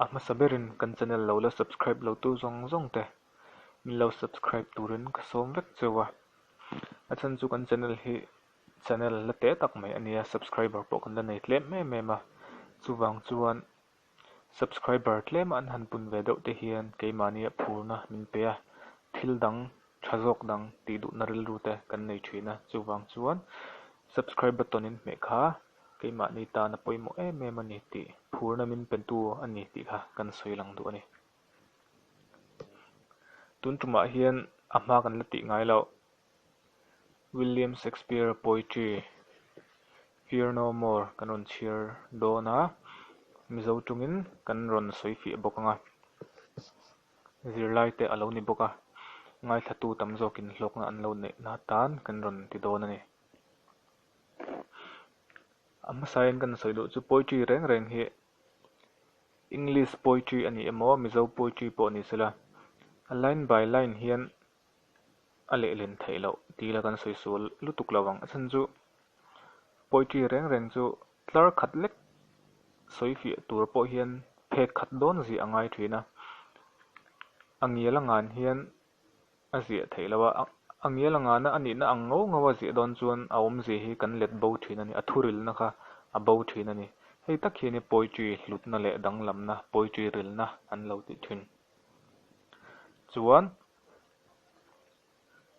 A hmasa berin kan channel lo la subscribe lo tu zawng zawng te min lo subscribe turin ka sawm vek cheu a. A chhan chu kan channel hi channel la teh tak mai a nia, subscriber pawh kan la nei tlem em em a. Chuvang chuan subscriber tlema an han pun ve deuh te hian keimahnia phurna min pe a, thil dang tha zawk dang tih duhna rilru te kan nei thin a. Chuvang chuan subscribe button in hmeh kha keimahni tana pawimawh em em a ni tih phurna min pentu a ni tih kha kan sawi lang duh a ni. Tun tumah hian a hma kan la tih ngai loh William Shakespeare poetry Fear No More kan rawn chhiar dawn a, Mizo tungin kan rawn sawi fiah bawk ang a, zirlai te a lo ni bawk a, ngaithlatu tam zawkin hlawkna an lo neihna atan kan rawn ti dawn a ni. A hmasain kan sawi duh chu poetry reng reng hi English poetry a ni emaw Mizo poetry pawh ni sela a line by line hian a lehlen theih loh tih ila kan sawi sual lutuk lo ang. A chhan chu poetry reng reng chu tlar khat lek sawi fiah tur pawh hian phek khat dawn ziah a ngai thin a, a ngial a ngan hian a ziah theih loh a, a ngial a ngana a nihna ang ngau ngau a ziah dawn chuan a awmzia hi kan let bo thin a ni, a thurilna kha a bo thin a ni. Hei tak hian hi poetry hlutna leh danglamna, poetry rilna an lo tih thin. Chuan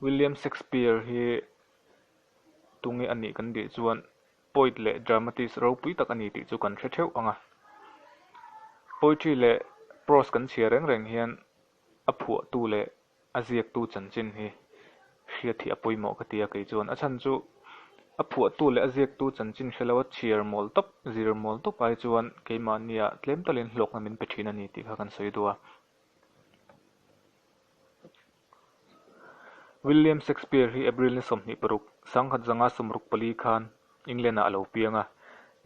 William Shakespeare hi tunge a nih kan tih chuan poet leh dramatist ropui tak a ni tih chu kan hre theuh ang a. Poetry leh prose kan chhiar reng reng hian a phuahtu leh a ziaktu chanchin hi hriat hi a pawimawh ka ti a kei chuan a chhan chu a phuahtu leh a ziaktu chanchin hre lo a chhiar mawl tawp zir mawl tawp ai chuan keimahnia tlem talin hlawkna min pe thin a ni tih kha kan sawi duh a. William Shakespeare hi April ni 26, 1964 khan England-ah a lo piang a.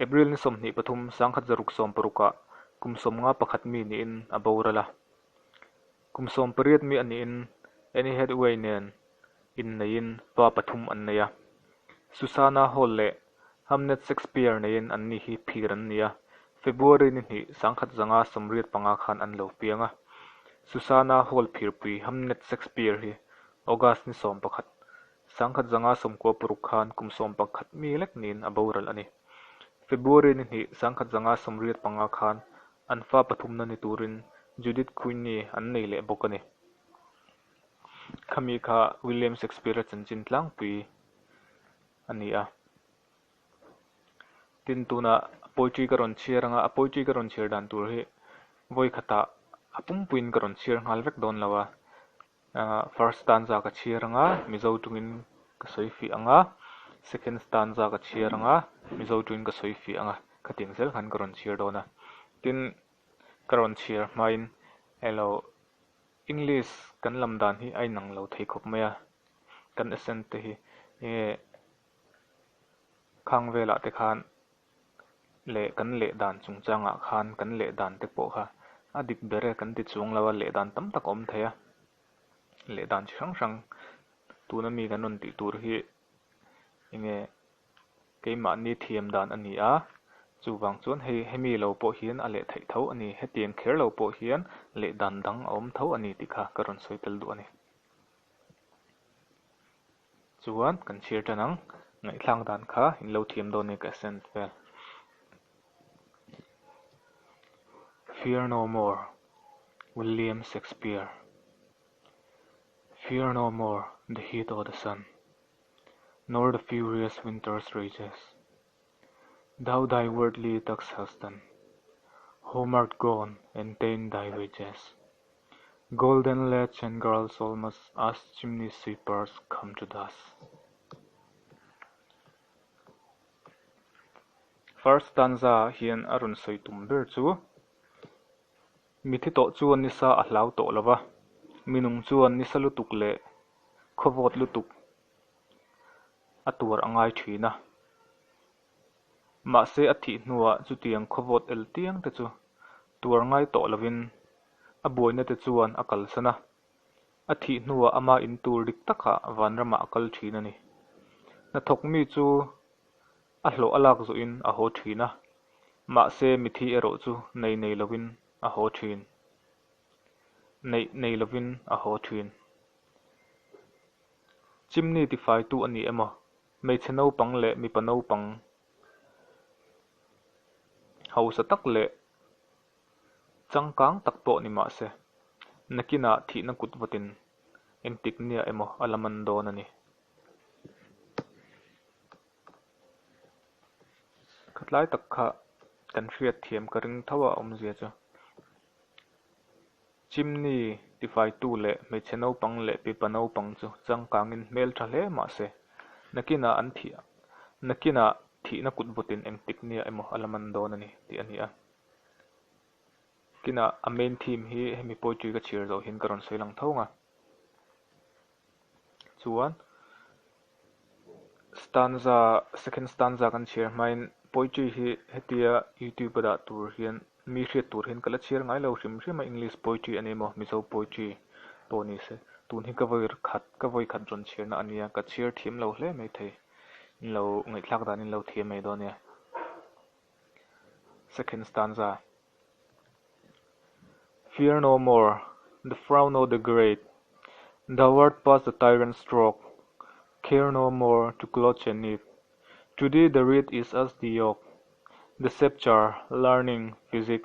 April ni 23, 1660-ah kum 51 mi niin a boral a. Kum 18 mi a niin Anne Hathaway nen inneiin pa pathum an nei a. Susanna Hall leh Hamnet Shakespeare neiin anni hi phir an ni a, February ni hnih 1985 khan an lo piang a. Susanna Hall phirpui Hamnet Shakespeare hi August ni 11, 1996 khan kum 11 mi lek niin a boral a ni. February ni hnih 1985 khan an fa pathumna ni turin Judith Quinny an nei leh bawk a ni. Khami kha William Shakespeare-a chanchin tlangpui a ni a. Tin, tunah poetry ka rawn chhiar anga a poetry ka rawn chhiar dan tur hi vawi khatah a pumpuiin ka rawn chhiar nghal vek dawn lo a. First stanza ka chhiar anga Mizo tungin ka sawi fiah anga, second stanza ka chhiar anga Mizo tungin ka sawi fiah anga khatiang zel khan ka rawn chhiar dawn a. Tin, ka rawn chhiar hmain elo English kan lam dan hi a inang lo thei khawp mai a, kan accent te hi enge khang velah te khan leh kan leh dan chungchangah khan kan leh dan te pawh kha a dik ber e kan ti chuang lo a, leh dan tam tak a awm thei a, leh dan chi hrang hrang tuna mi kan rawn tih tur hi enge Keimahni thiam dan a ni a, chuvang chuan hei hemi lo pawh hian a leh theih tho a ni, hetiang kher lo pawh hian leh dan dang a awm tho a ni tih kha ka rawn sawi tel duh a ni. Chuan kan chhiar tan ang, ngaihthlak dan kha in lo thiam dawn nia ka accent vel. Fear no more, William Shakespeare Fear no more the heat o' the sun. Nor the furious winter's rages. Thou thy worldly task hast done, Home art gone, and ta'en thy wages. Golden lads and girls all must as chimney sweepers come to dust. First stanza hian a rawn sawi tum ber chu Mithi tawh chuan nisa a hlau tawh lo va, minung chuan nisa lutuk leh khawvawt lutuk a tuar a ngai thin a. Mahse a thih hnuah chutiang khawvawt el tiang te chu tuar ngai tawh lovin a buaina te chuan a kalsan a, a thih hnuah ama in tur dik takah vanramah a kal thin a ni. Hnathawk mi chu a hlawh a lak zawhin a haw thin a, mahse mithi erawh chu nei nei lovin a haw thin. Neih nei lovin a haw thin. Chimney tifaitu a ni emaw, hmeichhe naupang leh mipa naupang hausa tak leh changkang tak pawh ni mah se, nakinah thihna kut vawtin engtik nia emaw a la man dawn a ni. Khatlai tak kha kan hriat thiam ka ring tho a awmzia chu. Chimney tifaitu leh hmeichhe naupang leh pipa naupang chu changkangin hmel tha hle mah se, nakinah an thih nakinah thihna kut vawtin engtik nia emaw a la man dawn a ni tih a ni a. Kinah a main theme hi hemi poetry ka chhiar zawh hian ka rawn sawi lang tho ang a. Chuan stanza second stanza kan chhiar hmain poetry hi hetia youtube a dah tur hian mi hriat tur hian ka la chhiar ngai lo hrim hrim a english poetry a ni emaw mizo poetry pawh ni se tun hi ka vawi khat ka vawi khat rawn chhiarna a nia ka chhiar thiam lo hle maithei in lo ngaihthlak dan in lo thiam mai dawn nia second stanza. Fear no more, the frown o' the great, Thou art past the tyrant's stroke, Care no more to clutch and eat, To thee the reed is as the yoke, The sceptre, learning, physic,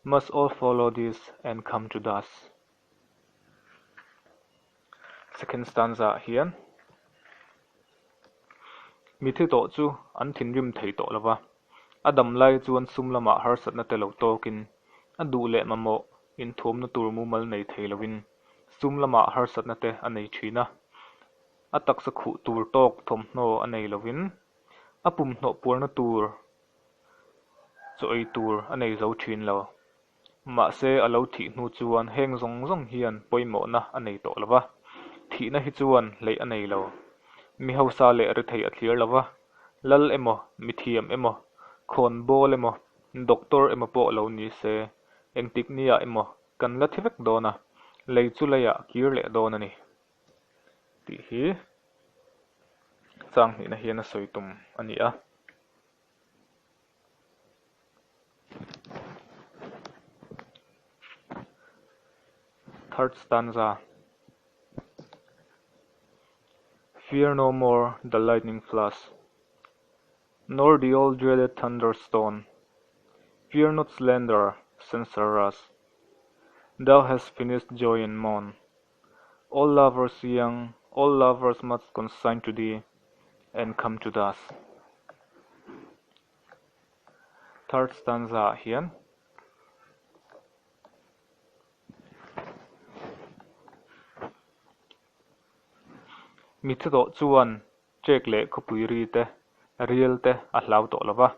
Must all follow this and come to dust. Second stanza ah hian Mithi tawh chu an thinrim thei tawh lo va, a dam lai chuan sum lamah harsatna te lo tawkin a duh leh mamawh inthuamna tur mumal nei thei lovin sum lamah harsatna te a nei thin a, a taksa khuh tur tawk thawmhnaw a nei lovin a pumhnawh puarna tur chaw ei tur a nei zo thin lo. Mahse, a lo thih hnu chuan heng zawng zawng hian pawimawhna a nei tawh lo va, thihna hi chuan hleih a nei lo. Mi hausa leh rethei a thlir lo va, lal emaw, mithiam emaw, khawn bawl emaw, doctor emaw pawh lo ni se, engtik niah emaw kan la thi vek dawn a, lei chu leiah kir leh dawn a ni. Tih hi chang hnihna hian a sawi tum a ni a. Third stanza Fear no more the lightning flash Nor the old dreaded thunderstone Fear not slander, censure rush Thou hast finished joy and moan All lovers young, all lovers must consign to thee and come to dust. Third stanza ah hian Mitthi tawh chuan ṭek leh khawpui ri te, rial te a hlau tawh lo va,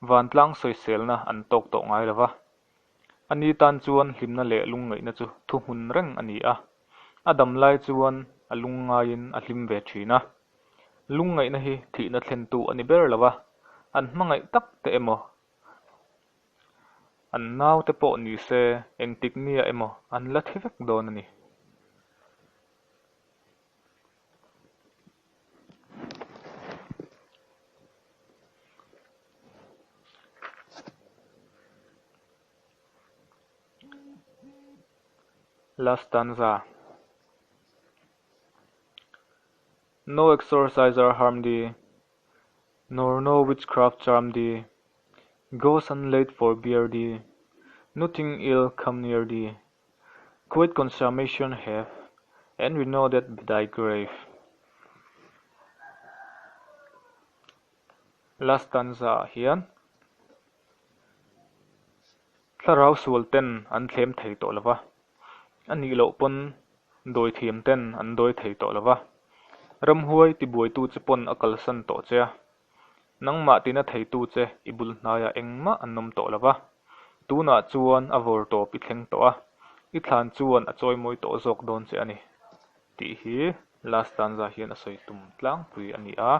vantlang sawiselna an tawk tawh ngai lo va. A ni tan chuan hlimna leh lungngaihna chu thuhmun reng a ni a, a dam lai chuan a lungngaiin a hlim ve thin a. Lungngaihna hi thihna thlentu a ni ber lo va, an hmangaih tak te emaw, an naute pawh ni se engtik nia emaw an la thi vek dawn a ni. Last stanza No exorciser harm thee, Nor no witchcraft charm thee, Ghosts unlaid forbear thee, Nothing ill come near thee, Quiet consummation have, And we know that be thy grave. Last stanza ah hian thlarau sual ten an thlem thei tawh lo va, a nih loh pawn dawi thiam ten an dawi thei tawh lo va, ramhuai tibuaitu che pawn a kalsan tawh che a, nangmah tina theitu che i bul hnaiah engmah an awm tawh lo va, tunah chuan a vawr tawp i thleng tawh a, i thlan chuan a chawimawi tawh zawk dawn che a ni tih hi last stanza hian a sawi tum tlangpui a ni a.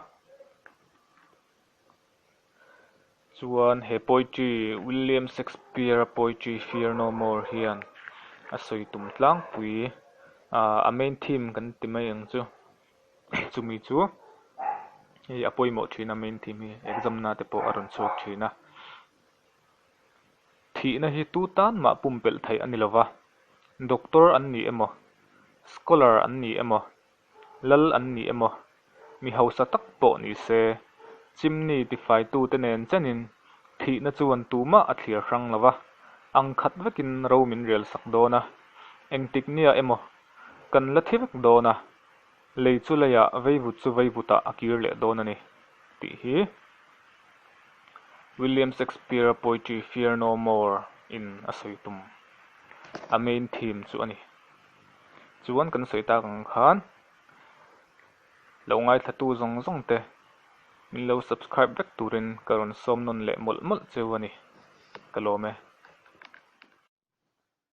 Chuan he poetry William Shakespeare-a poetry Fear No More hian a sawi tum tlangpui ah a main theme kan ti mai ang chu chumi chu hei a pawimawh thin a main theme hi exam na te pawh a rawn chhuak thin a. Thihna hi tu tan mah pumpelh theih a ni lo va, doctor an ni emaw, scholar an ni emaw, lal an ni emaw, mi hausa tak pawh ni se, chimney tifaitute nen chenin thihna chuan tumah a thlir hrang lo va, ang khat vekin ro min rel sak dawn a, engtik nia emaw kan la thi vek dawn a, lei chu leiah veivut chu veivutah a kir leh dawn a ni tih hi William Shakespeare-a poetry Fear No More in a sawi tum a main theme chu a ni. Chuan kan sawi tak ang khan lo ngaithlatu zawng zawng te min lo subscribe vek turin ka rawn sawm nawn leh mawlh mawlh cheu a ni. Ka lawm e.